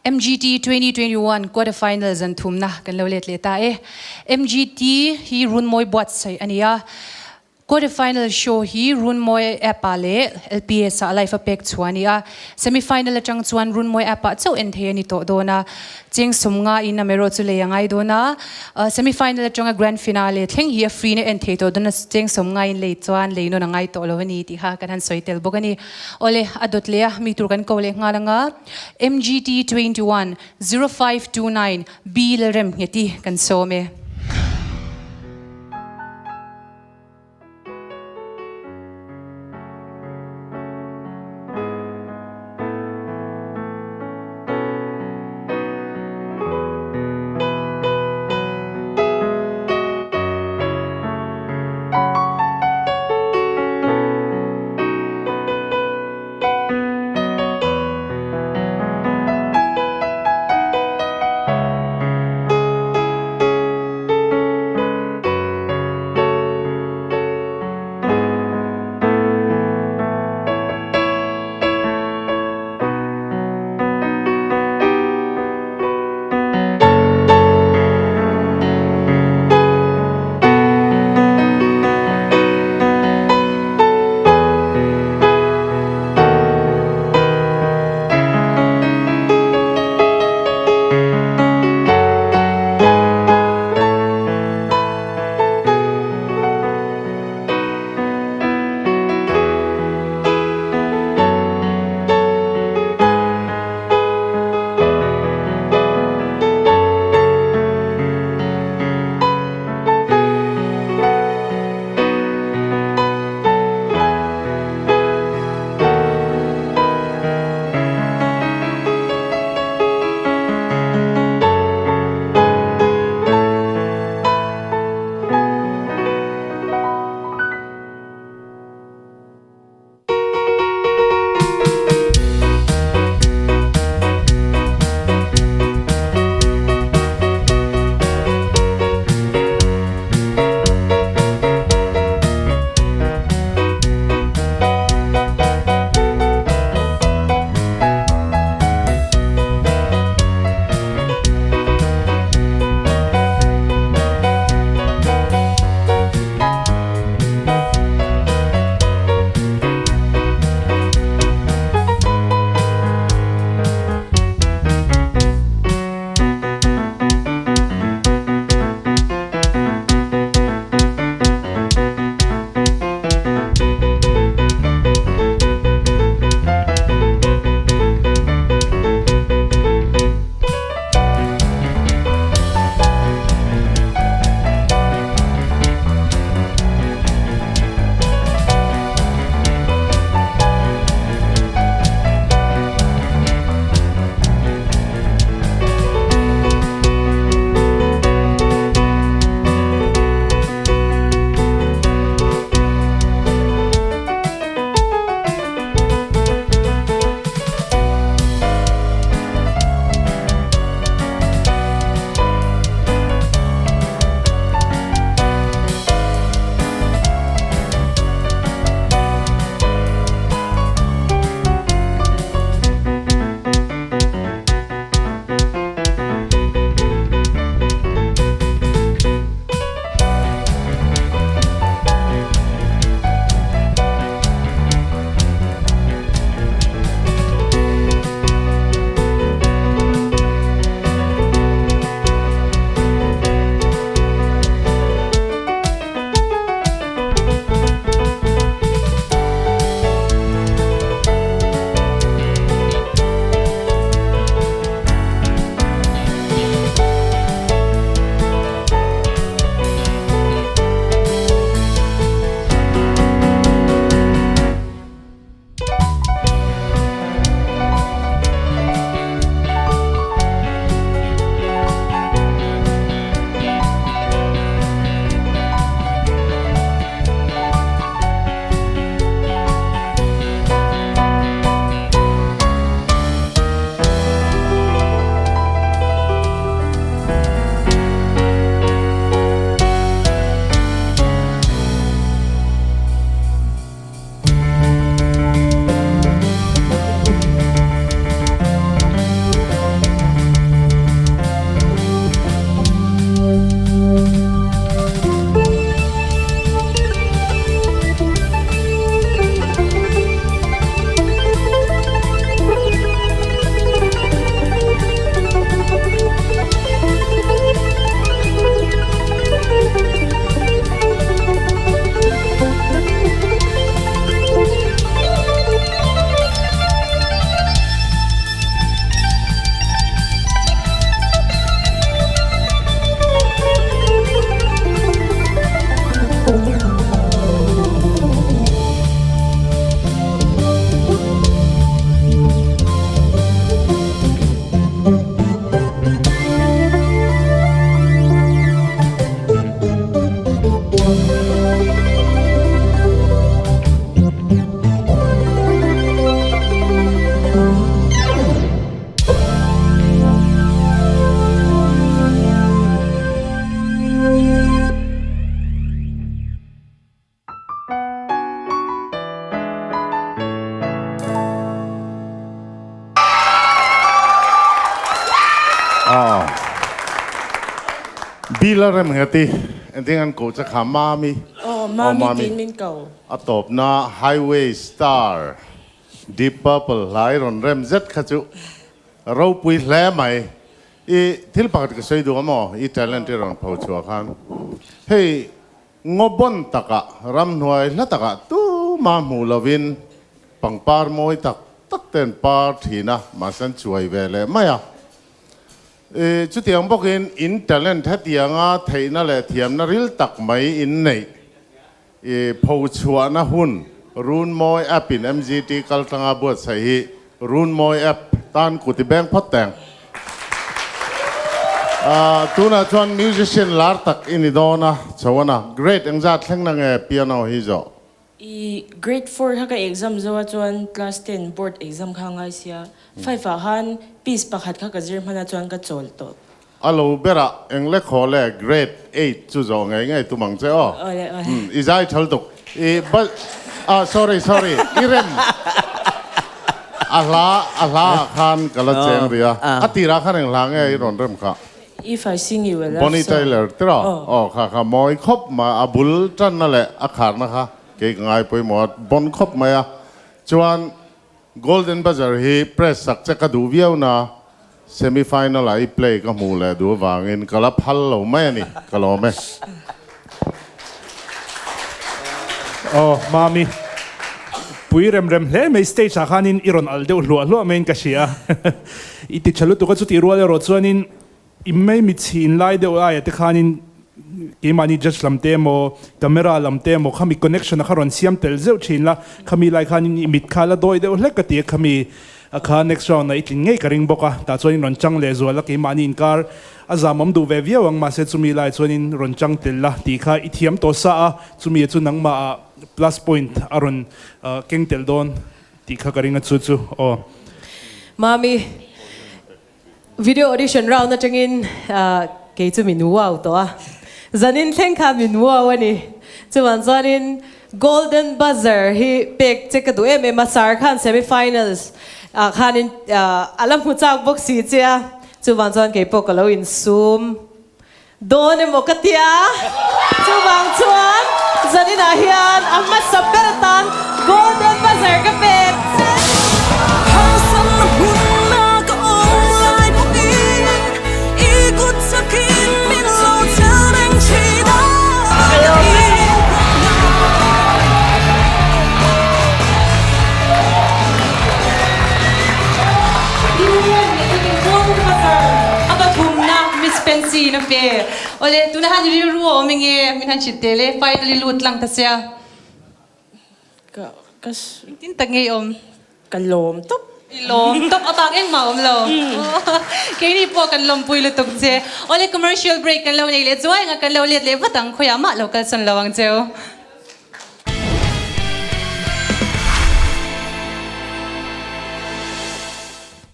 MGT 2021 quarter final zan thumna kan lo let leh ta e. MGT hi Runmawi buatsaih a ni a. Quarter final show hi Runmawi app ah leh LPS ah live a pek chhuah a ni a. Semi final atang chuan Runmawi app ah chauh en thei a ni tawh dawn a. Cheng sawmnga in amaherawh chu lei a ngai dawn a. Semi final atanga grand finale thleng hi a free na en thei tawh dawn a. Cheng sawmnga in lei chuan lei nawn a ngai tawh lo a ni tih kha kan han sawi tel bawk a ni. Awle, a dawt leh a mi tur kan ko leh nghal anga MGT 21 0529 B Lalremngheti kan sawm e. Bill a rem nge ti engtin an koh che kha Mami. Aw Mami tiin min ko. A tawpna Highway Star Deep Purple hlai rawn rem zet kha chu ropui hle mai. I thil pakhat ka sawi duh a maw i talent i rawn pho chhuah khan hei Ngaw bawn takah, ramhnuai hla takah tuma hmuh lovin pangpar mawi tak tak te an par thin a, mahse an chuai ve leh mai a. I chutiang bawkin in talent hetianga theihna leh thiamna ril tak mai in neih i phochhuahna hun Runmawi app in MGT kaltlanga buatsaih hi Runmawi app tan kut i beng phawt teng. Tunah chuan musician lar tak i ni dawn a, Chhoana, grade engzat thleng na nge piano hi zawh? I grade four kha ka exam zo a chuan class ten board exam kha a ngai sia, five ah khan piece pakhat kha ka zir hman a chuan ka chawl tawh. A lo berah eng le khaw le grade eight chu zawh ngei ngei tum ang che aw. Awle awle. I zai thal tuk. I ba ah sorry sorry i rem a hla a hla ah khan ka la cheng rih a. A tirah khan eng hla nge i rawn rem kha? If I sing you a love Bonnie song. Tyler tiraw? Aw kha kha mawi khawp mai a bul tanna leh a kharna kha kei ka ngai pawimawh a bon khawp mai a. Chuan Golden Buzzer hi press sak che ka duh viau na, semi final ah i play ka hmuh leh duh avangin ka la phal lo mai a ni, ka lawm e. Aw Mami, pui rem rem hle mai stage ah khanin i rawn alh deuh hluah hluah maiin ka hria i ti tha lutuk a chutih rual erawh chuanin I mei mit chhin lai deuh aia te khanin keimahni judge lam te emaw camera lam te emaw khami connection a kha rawn siam tel zeuh thin la, khami lai khanin i mit kha la dawi deuh hlek ka ti a, khami a kha next round ah i tlin ngei ka ring bawk a, tah chuanin rawn chang leh zual a, keimahni inkar a zamawm duh ve viau ang mahse chumi lai chuanin rawn chang tel la tih kha i thiam tawh sa a, chumi chu nangmah ah plus point a rawn keng tel dawn tih kha ka ring a chu chu aw. Mami. Video audition round atangin kei chu min wow tawh a, zanin thleng khan min wow a ni. Chuvang chuanin Golden Buzzer hi pek che ka duh em em a, Sir khan semi finals ah khanin a la hmu chak bawk si che a, chuvang chuan kei pawh ka lo insum dawn emaw ka tia. Chuvang chuan zaninah hian a hmasa ber atan Golden Buzzer ka pek che. Golden Buzzer a pathumna Miss Fancy in a pe. Awle, tuna han rilru a awm enge min han hrilh tel e, finally lut lang ta sia. Ka ka Engtin tak nge i awm? Ka lawm tawp. I lawm tawp a bak engmah a awm lo. Keini pawh kan lawmpui lutuk che. Awle, commercial break kan lo nei leh chuai anga kan lo let leh vat ang, khawiah mah lo kalsan lo ang cheu.